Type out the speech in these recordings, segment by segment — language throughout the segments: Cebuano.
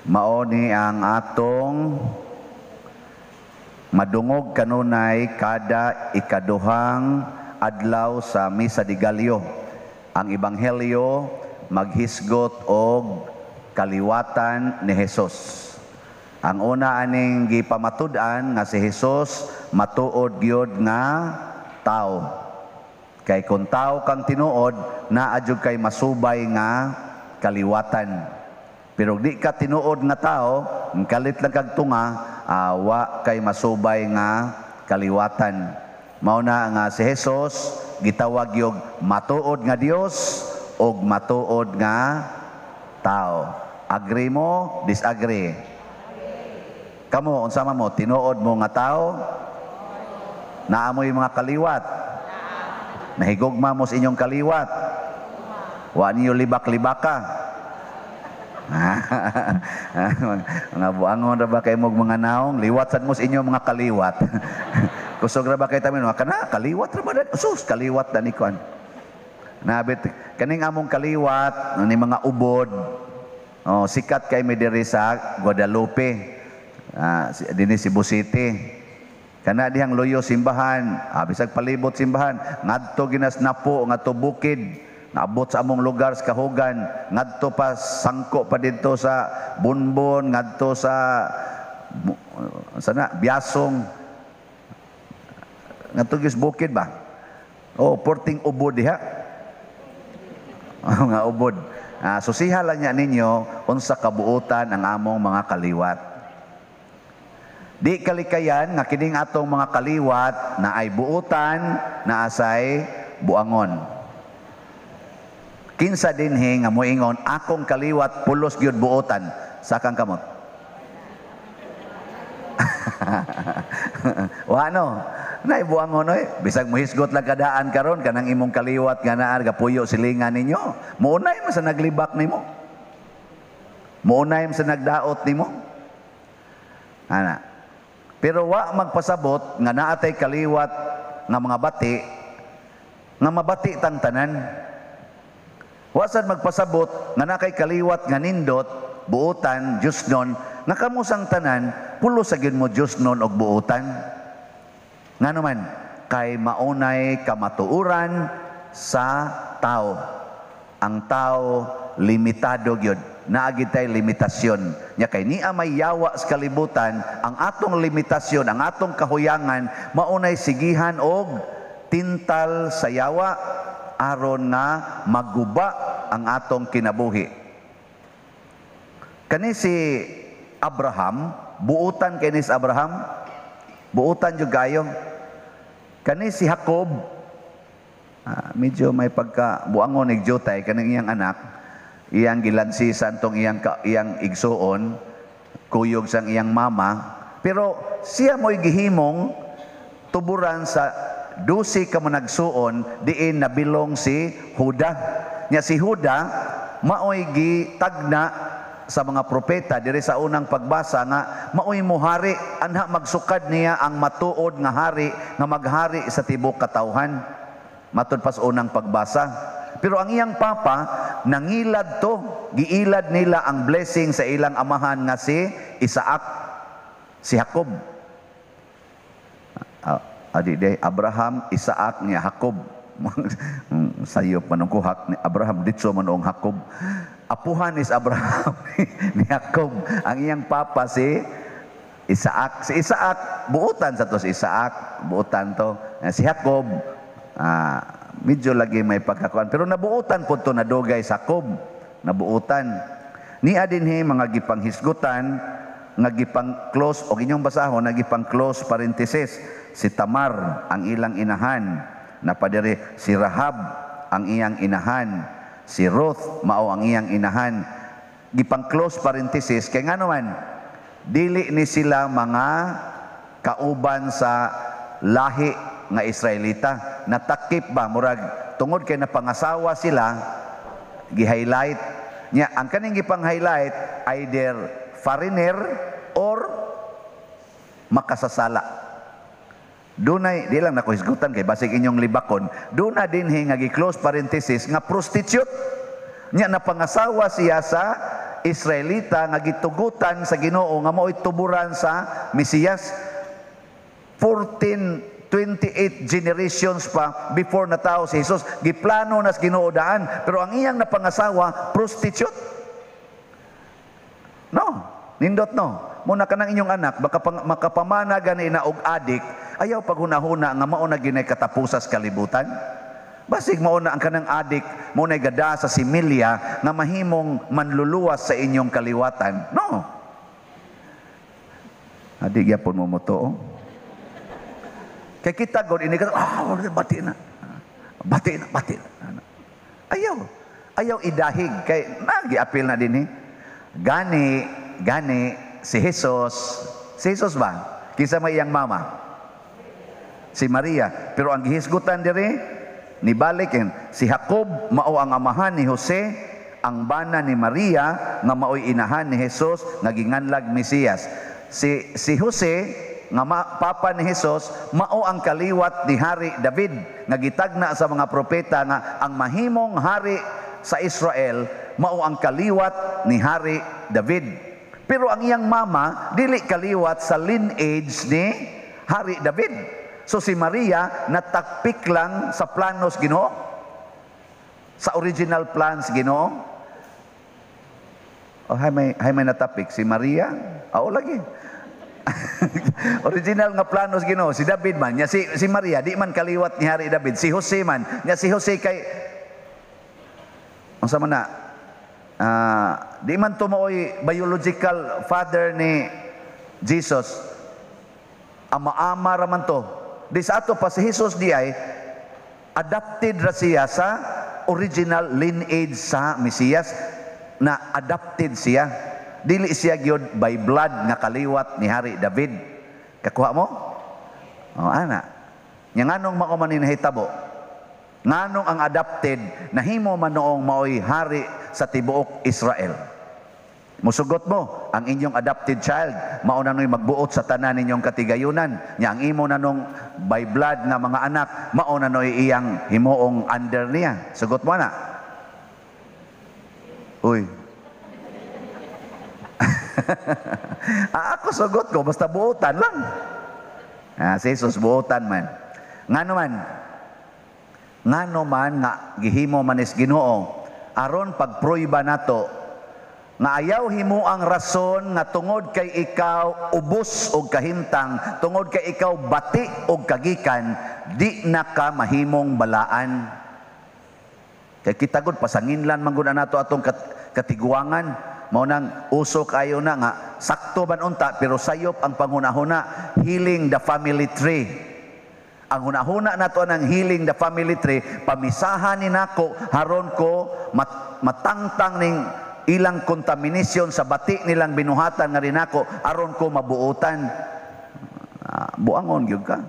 Mao ni ang atong madungog kanunay kada ikaduhang adlaw sa Misa de Gallo. Ang Ebanghelyo maghisgot og kaliwatan ni Jesus. Ang una aning gipamatud-an nga si Jesus matuod gyud nga tao. Kay kung tao kang tinuod, naa jud kay masubay nga kaliwatan. Pero di ka tinuod nga tao, kalit lang kag tunga, wa kay masubay nga kaliwatan. Mao na nga si Jesus gitawag yung matuod nga Dios og matuod nga tao. Agree mo, disagree? Kamo, unsa man mo, tinuod mo nga tao? Naa moy mga kaliwat? Nahigugma mo sa inyong kaliwat? Wa ninyo libak-libaka? Mga buangon ra ba kay mog mga naong, liwat sad mo sa inyong mga kaliwat. Kusog ra ba kay tamin mga kana kaliwat ra ba dan? Sus, kaliwat dan ikuan. Nabit kaning among kaliwat ni mga ubod. Oh, sikat kay mi diri sa Guadalupe. Dinhi Cebu City. Kana dihang luyo simbahan, bisag palibot simbahan, ngadto ginas napo, ngadto bukid, naabot sa among lugar sa Kahugan, ngadto pa sangko pa didto sa Bunbon, ngadto sa sana Biasong. Ngadto gis bukid ba? Oh, porting ubod diha. Oh, nga ubod. Susiha lang niya ninyo unsa kabuotan ang among mga kaliwat. Di kalikayan nga kining atong mga kaliwat na ay buutan na asay buangon. Kinsa dinhi nga moingon akong kaliwat pulos gyud buotan sa kang kamot? Wa no. Nay buangon oy, bisag mohisgot lang kadaan karon kanang imong kaliwat nga naa gapuyo silingan ninyo. Muunay man sa naglibak nimo. Muunay man sa nagdaot nimo. Ana. Pero wa magpasabot nga naatay kaliwat nga mga bati nga mabati tang tanan. Wa sad magpasabot nga nakay kaliwat nga nindot buotan Diyosnon nga kamusang tanan pulos sa gyud mo Diyosnon og buotan. Ngano man kay maunay kamatuoran sa tao. Ang tao limitado gyud. Naa gyud tay limitasyon. Nya kay niya may yawa sa kalibutan, ang atong limitasyon, ang atong kahuyangan maunay sigihan og tintal sa yawa aron nga maguba ang atong kinabuhi. Kani si Abraham, buutan kay ni si Abraham, buutan jud kayo. Kani si Jacob, medyo may pagka buangon ig jutay kaning iyang anak, iyang gilansisan tong iyang iyang igsuon, kuyog sang iyang mama, pero siya mo'y gihimong tuburan sa 12 ka managsuon diin nabilong si Huda. Nya si Huda maoy gitagna sa mga propeta diri sa unang pagbasa nga maoy mohari, anha magsukad niya ang matuod nga hari nga maghari sa tibuok katawhan, matud pa sa unang pagbasa. Pero ang iyang papa nangilad to, giilad nila ang blessing sa ilang amahan nga si Isaac, si Jacob. Adi day Abraham, Isaac niya Jacob. Sayop man ko ni Abraham ditso man ang Jacob. Apuhan is Abraham ni Jacob. Ang iyang papa si Isaac. Si Isaac buotan sa to si Isaac, buotan to. Si Jacob medyo lagi may pagkakuan pero nabuotan pud to nadugay sa Jacob. Nabuotan. Niya dinhi mga gipanghisgutan nga gipang close og inyong basahon nga gipang close parenthesis si Tamar ang ilang inahan, napadiri si Rahab ang iyang inahan, si Ruth mao ang iyang inahan. Gipang close parenthesis kay ngano man dili ni sila mga kauban sa lahi nga Israelita. Natakip ba murag tungod kay napangasawa sila gi-highlight nya ang kaning gipang-highlight either foreigner or makasasala. Dunay di lang nako hisgutan kay basig inyong libakon. Duna dinhi nga gi-close parenthesis nga prostitute. Nya napangasawa siya sa Israelita nga gitugutan sa Ginoo nga mao'y tuburan sa Mesiyas. 1428 generations pa before natawo si Jesus, giplano na sa Ginoo daan, pero ang iyang napangasawa, prostitute. No, nindot, no? Muna kanang inyong anak baka makapamana gani na og adik, ayaw paghunahuna nga mao na ginay katapusas kalibutan. Basig mao na ang kanang adik mo na gada sa similya nga mahimong manluluwas sa inyong kaliwatan. No. Adi gyapon mo motuo. Kay kita god ini ka, ah, bati na. Bati na, bati na. Ayaw. Ayaw idahig kay nagiapil na dinhi. Gani, gani si Jesus, si Jesus ba? Kinsa may iyang mama? Si Maria. Pero ang gihisgutan diri nibalik si Jacob mao ang amahan ni Jose, ang bana ni Maria nga maoy inahan ni Jesus nga ginganlag Mesiyas. Si si Jose nga papa ni Jesus mao ang kaliwat ni Hari David nga gitagna sa mga propeta nga ang mahimong hari sa Israel mao ang kaliwat ni Hari David. Pero ang iyang mama dili kaliwat sa lineage ni Hari David. So si Maria natakpik lang sa planos Ginoo. Sa original plans Ginoo. Oh, hay may natapik si Maria. Oo lagi. Original nga planos Ginoo si David man nya si si Maria di man kaliwat ni Hari David, si Jose man nya si Jose kay unsa man na, di man to maoy biological father ni Jesus, ama-ama ra man to. Di sa ato pa si Jesus di ay adopted ra siya sa original lineage sa Mesiyas na adopted siya. Dili siya gyud by blood nga kaliwat ni Hari David. Kakuha mo? Oh, ana. Nya nganong mao man ni nahitabo? Nganong ang adopted nahimo man noong maoy hari sa tibuok Israel? Musugot mo, ang inyong adopted child, mao na no'y magbuot sa tanan ninyong katigayunan. Nya ang imo na nung by blood nga mga anak, mao na no'y iyang himuong under niya. Sugot mo na. Uy. Ah, ako sugot ko, basta buotan lang. Ah, si Jesus buotan man. Ngano man? Ngano man nga gihimo man is Ginoo aron pagpruiba nato nga ayaw himo ang rason nga tungod kay ikaw ubos og kahimtang, tungod kay ikaw bati og kagikan, di na ka mahimong balaan. Kay kita gud pasanginlan man gud nato atong katiguangan. Mao nang uso kayo na nga sakto ban unta, pero sayop ang panghunahuna, healing the family tree. Ang hunahuna nato ng healing the family tree, pamisahan ni nako haron ko matangtang ning ilang contamination sa bati nilang binuhatan nga rinako aron ko mabuotan. Ah, buangon gyud ka.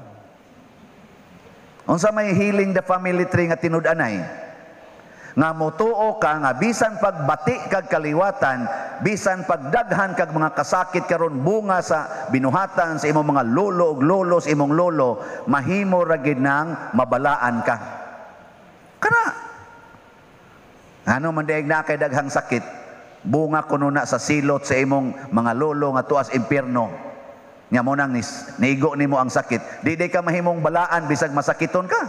Unsa may healing the family tree nga tinud-anay? Nga motuo ka nga bisan pagbati kag kaliwatan, bisan pagdaghan kag mga kasakit karon bunga sa binuhatan sa imong mga lolo ug lolo sa imong lolo, mahimo ra gid nang mabalaan ka. Kana ano man diay na kay daghang sakit, bunga kuno na sa silot sa imong mga lolo nga tuas impierno. Nya mo nang niigo nimo ang sakit, di ka mahimong balaan bisag masakiton ka.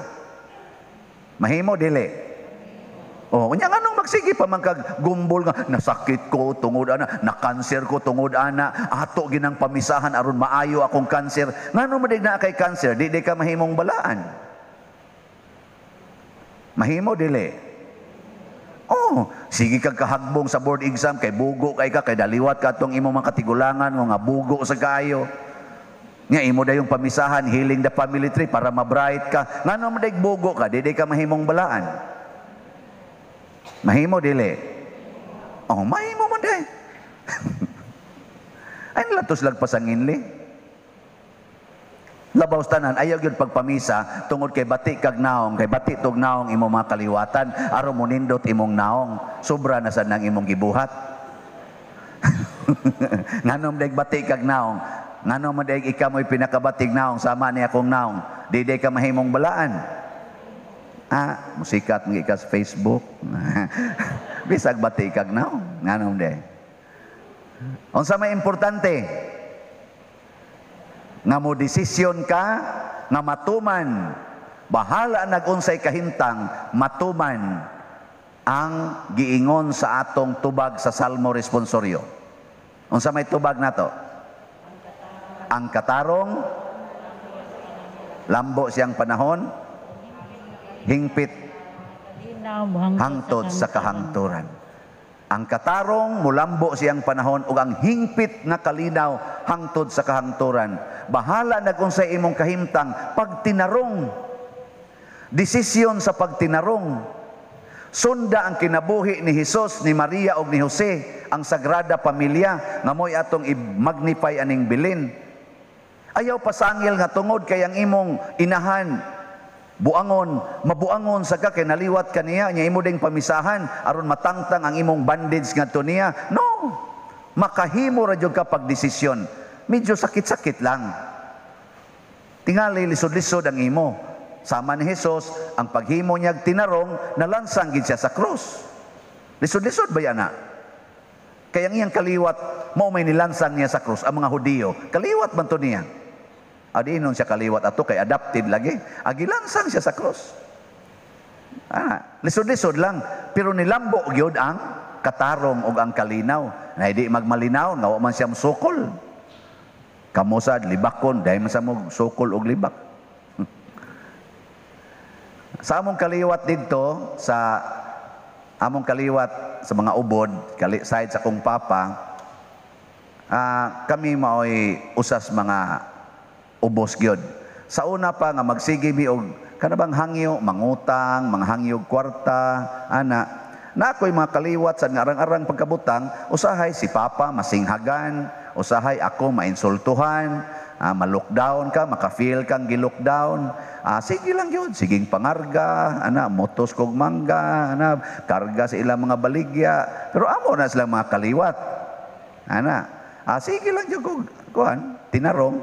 Mahimo dili? Oh, unya nganong magsige pa man kag gumbol nga nasakit ko tungod ana, na cancer ko tungod ana, ato ginang pamisahan aron maayo akong cancer. Ngano man na kay cancer, di ka mahimong balaan? Mahimo dili? Oh, sige kag kahagbong sa board exam kay bugo kay ka, kay daliwat ka atong imong mga katigulangan nga bugo sa kaayo. Nga imo dayong pamisahan, healing the family tree para ma-bright ka. Ngano man bugo ka, di ka mahimong balaan? Mahimo dili? Oh, mahimo man day. Ay nalatos lag pasanginli. Labaw tanan, ayaw gyud pagpamisa tungod kay bati kag naong, kay bati tog naong imong mga kaliwatan, aron mo nindot imong naong, sobra na sad nang imong gibuhat. Nganong daig bati kag naong? Ngano man daig ikaw mo'y pinakabatig naong, sama ni akong naong, di day ka mahimong balaan? Ah, musikat mga ka sa Facebook. Bisag bati kag naong, nganong day? Unsa may importante? Nga mo desisyon ka nga matuman, bahala nag-unsay kahimtang, matuman ang giingon sa atong tubag sa Salmo Responsorio. Unsa may tubag nato? Ang katarong lambo siyang panahon, hingpit hangtod sa kahangturan. Ang katarong mulambo siyang panahon ug ang hingpit nga kalinaw hangtod sa kahangturan. Bahala na kung sa imong kahimtang, pagtinarong, desisyon sa pagtinarong. Sunda ang kinabuhi ni Hesus, ni Maria ug ni Jose, ang Sagrada Pamilya nga mo'y atong i-magnify aning bilin. Ayaw pasangil nga tungod kay ang imong inahan buangon, mabuangon sa ka kay naliwat ka niya, nya imo ding pamisahan aron matangtang ang imong bandage ngadto niya. No. Makahimo ra jud ka pagdesisyon. Medyo sakit-sakit lang. Tingali lisod-lisod ang imo. Sama ni Hesus, ang paghimo niyag tinarong, nalansang gid siya sa krus. Lisod-lisod ba yan na? Kaya ang iyang kaliwat, mao may nilansang niya sa krus, ang mga Hudiyo. Kaliwat man to niya. Adinon siya kaliwat ato kay adapted lagi. Agilansang siya sa krus. Lisod-lisod lang, pero nilambo gyud ang katarong ug ang kalinaw. Na hindi magmalinaw, nga wa man siya musukol. Kamosad libakon, dahil man sa mo sukol og libak. Sa among kaliwat didto, sa among kaliwat sa mga ubod, kali side sa kong papa, kami maoy usas mga ubos gyud. Sa una pa nga magsige mi og kana bang hangyo, mangutang, mga hangyo kwarta, ana. Na ako'y mga kaliwat sa nga arang-arang pagkabutang, usahay si papa masinghagan, usahay ako mainsultuhan, ma-lockdown ka, maka-feel kang gi-lockdown. Sige lang yun, siging pangarga, ana, motos kog mangga, ana, karga sa ilang mga baligya. Pero amo na silang mga kaliwat. Ana, sige lang yun kog, kuan, tinarong,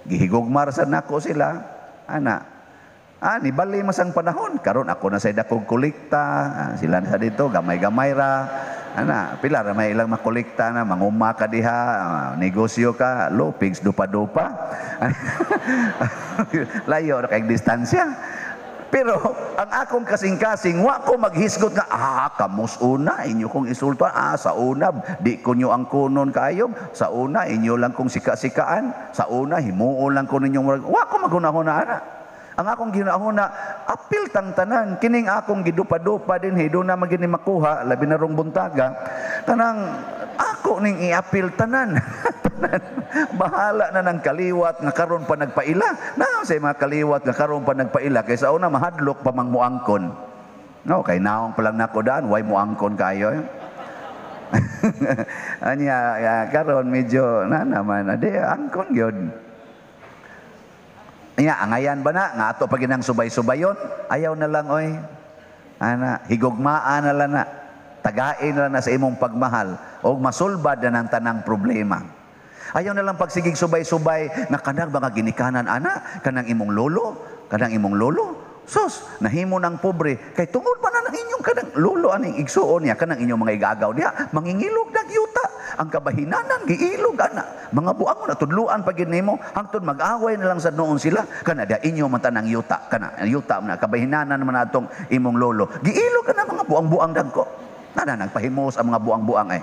gihigugmar sa nako sila, ana. Nibali masang panahon, karon ako na sa dakog kolekta, sila na sa dito, gamay-gamay ra. Ana, pila ra may ilang makolekta na, manguma ka diha, negosyo ka, lo, pigs dupa-dupa. Layo ra kay distansya. Pero ang akong kasing-kasing, wa ko maghisgot nga, kamos una, inyo kong isultuan, sa una, di ko nyo ang kunon kayo, sa una, inyo lang kong sika-sikaan, sa una, himuon lang ko ninyong murag, wa ko maghunahuna, ana. Ang akong ginahuna, apil tang tanan, kining akong gidupa-dupa din, hido na magini makuha, labi na rong buntaga, kanang ako ning iapil tanan. Tanan. Bahala na ng kaliwat nga karon pa nagpaila. Na sa mga kaliwat nga karon pa nagpaila kaysa una mahadlok pa mang muangkon. No, kay naong pa lang nako daan, way muangkon kayo. Anya ya, karon medyo na naman ade angkon gyud. Nya angayan ba na nga ato pa ginang subay-subayon? Ayaw na lang oy. Ana, higugmaan na lang na. Tagain na lang na sa imong pagmahal og masulbad na ng tanang problema. Ayaw na lang pagsigig subay-subay nga kanang mga ginikanan ana, kanang imong lolo, kanang imong lolo. Sus, nahimo ng pobre kay tungod man na ng inyong kanang lolo aning igsuon niya kanang inyong mga igagaw diha, mangingilog na gyuta. Ang kabahinanan giilog ana. Mga buangon na tudluan pa gid nimo hangtod mag-away na lang sa noon sila kana diha inyo man tanang yuta kana yuta man na kabahinanan man atong imong lolo. Giilog kana mga buang-buang dagko. Nana nagpahimos ang mga buang-buang ay.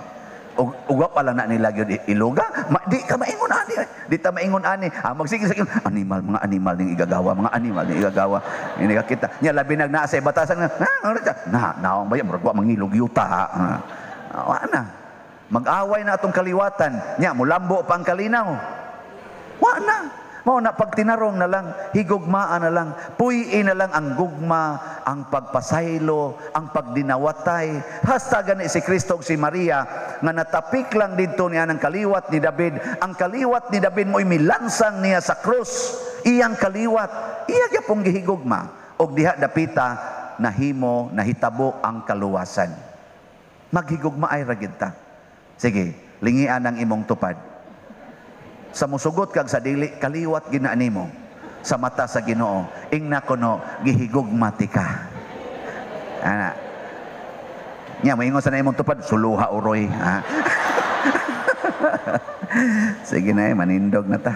Ug wa pa lang na nila gyud iluga. Di ka maingon ani. Di ta maingon ani. Magsige sa animal, mga animal ning igagawa, mga animal ning igagawa. Ini ka kita. Nya labi nag naa sa batasan na, na naong ba murag wa mangilog yuta. Wa na. Mag-away na atong kaliwatan. Nya mulambo pa ang kalinaw. Wa na. Mao na pagtinarong na lang, higugmaan na lang, puy-i na lang ang gugma, ang pagpasaylo, ang pagdinawatay. Hasta gani si Kristo ug si Maria nga natapik lang didto niya ng kaliwat ni David. Ang kaliwat ni David mo'y milansang niya sa krus. Iyang kaliwat, iya gyapong gihigugma. Og diha dapita nahimo, nahitabo ang kaluwasan. Maghigugma ay ra gid ta. Sige, lingian ang imong tupad. Sa musugot kag sa dili, kaliwat gina nimo sa mata sa Ginoo. Ingna kuno gihigugma ti ka. Ana. Nya moingon sa imong tupad, suluha uroy. Ha? Sige na eh, manindog na ta.